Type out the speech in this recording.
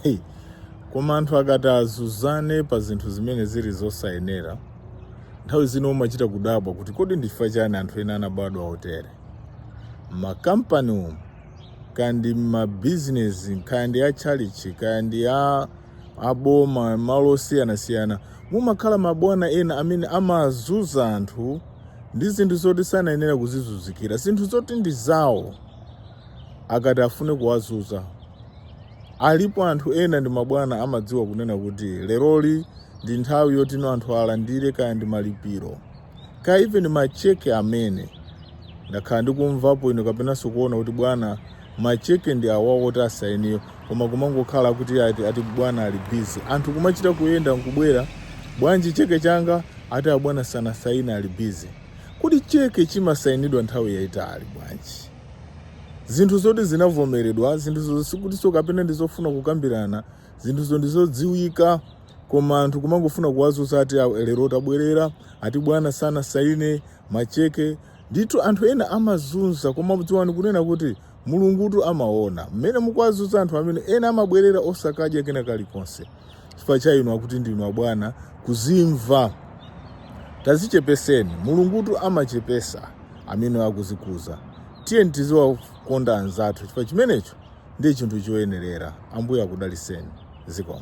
Hey, koma anthu akati azuzane pa zinthu zimene zili zosayenera, nthawi zina umachita kudabwa kuti kodi ndi chifukwa chani anthu ena anabadwa otere. M'makampani umu, kaya ndi m'mabizinesi, kaya ndi a tchalitchi, kaya ndi a aboma, malo osiyanasiyana, mumakhala mabwana ena amene amazuza anthu ndi zinthu zoti sanayenera kuzizunzikira, zinthu zoti ndi zawo, akati afune kuwazuza. Alipo anthu ena ndi mabwana amadziwa kunena kuti leroli ndi nthawi yotino anthu alandire kaya ndi malipiro, kaya even macheke amene ndakhala ndikumvapo ino kapenanso kuona kuti bwana macheke ndi awawo oti asainiyo, koma kumangokhala kuti ati bwana ali busy, anthu kumachita kuyenda nkubwera, bwanji cheke changa? Ati abwana sanasaine, ali busy. Kodi cheke chimasainidwa nthawi yayitali bwanji? Zinthu zoti zinavomeredwa, zinthuzo sikutinso kapena ndizofuna kukambirana, zinthuzo ndizodziwika, koma anthu kumangofuna kuwazuza ati lero tabwerera, ati bwana sanasaine macheke. Ndithu anthu ena amazunza, koma dziwani kunena kuti Mulungutu amaona mmene mukuwazunza anthu amene ena amabwerera osakadya kena kalikonse chifukwa cha inu akuti ndinu abwana kuzimva. Tazichepeseni, Mulungutu amachepesa amene akuzikuza. Tiyeni tiziwakonda anzathu chifukwa chimenecho ndiye chinthu choyenerera. Ambuye akudaliseni. Zikomo.